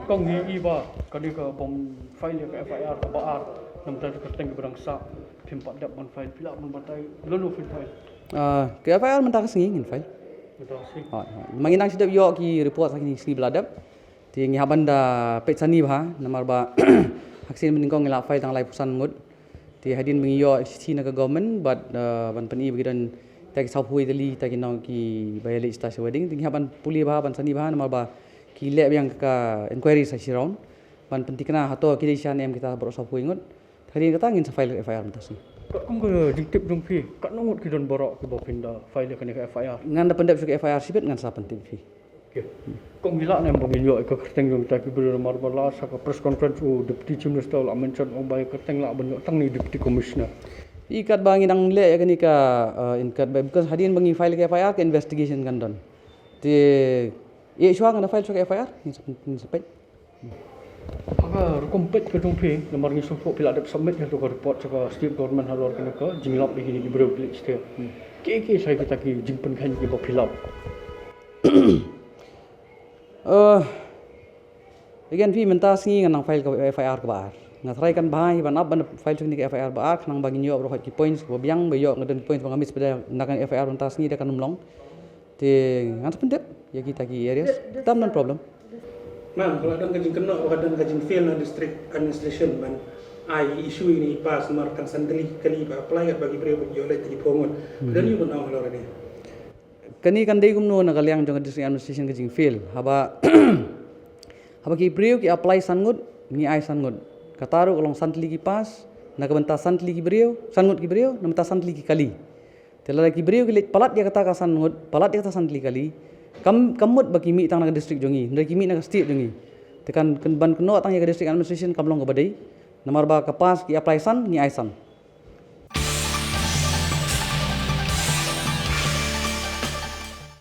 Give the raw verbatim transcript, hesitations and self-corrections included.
Kong hi i ba kane ka bym file ïa ka F I R kaba ar namar ka kyrteng kaba dang sah, phim pat dep ban file, phi lah ban batai lano phin file? Ah, ka F I R mynta ka sngi ngin file. Mynta ka sngi. Hooid, hooid. Ma ngi nang shu dep ïoh ki report ha kine ki sngi ba la dep. Te ngi hap ban da peit sani bha namar ba ha ka sien ba nyngkong ngi la file tang laiphew san ngut. Te hadien ba ngi ïoh shithi na ka government bad, ah, ban pyni ba ki don kita ki sawphew tylli kita ki nong kiba ïaleit shata sha wedding. Te ngi hap ban pule bha, ban sani bha namar ba ki leh biang ka inquiry sa shi round ban pynthikna hato ki dei sha ne em kita baroh sawphew ngut. Hadien kata ngin sa file F I R mynta ka sngi. Katkum ka jingtip jong phi, katno ngut ki don baroh kiba phin da file ïa kane ka F I R? Ngan da pyndep shuh ka F I R shibit ngan sa pyntip phi. Okay. Kong, ngi lah ne em ba ngin ïoh ïa ka kyrteng jong kita ki briew namar ba la sha ka press conference u Deputy Chief Minister u la mention, ong ba ïa ka kyrteng lah ban ïoh tang na i Deputy Commissioner. I katba ngi dang leh ïa kane ka, uh, in katba, because hadien ba ngi file ka F I R ka investigation kan don. Te ïa shuwa ngan da file shuwa ka F I R, ngin sa, ngin sa peit. Ha ka rukom peit ka jong phi, namar ngi sngewthuh phi la dep submit ïa ka report sha ka state government halor kane ka jinglap ïa kine ki briew ki leit sha. Hmm. Ki, ki sa kita ki jingpynkheiñ kiba phi lap? Uh, again phi, mynta sngi ngan nang file ka F I R kaba ar. Nga tharai kan bha hi ban ap ban file shuwa kane ka F I R ba ar, khnang ba ngin ïoh baroh ki points kiba biang, ba ïoh nga don ki points ba nga miss pat na ka F I R mynta sngi da kan ym long. Te ngan sa pyndep ïa kita ki areas. Tam, no problem. Ma'am, ka la don ka jingkynnoh ba ka don ka jingfail na district administration ban ai issue ïa kane ka pass namar tang san tylli ki kali ba apply bad ba ki briew ba ki ïoh leit ki phew ngut. Hmm. Don ïa u ban ong halor kane? Kane kan dei kumno na ka liang jong ka district administration ka jingfail? Haba, haba ki briew ki apply san ngut, ngi ai san ngut. Kata ruh ka long san tylli ki pass na ka bynta san tylli ki briew, san ngut ki briew, na bynta san tylli ki kali. Te lada ki briew ki leit palat ïa kata ka san ngut, palat ïa kata san tylli ki kali, kam, kam mut ba ki mih tang na ka district jong ngi, hynrei ki mih na ka state jong ngi. Te kan, kan ban kynnoh tang ïa ka district administration kam long kaba dei. Namar ba ka pass ki apply san, ngi ai san.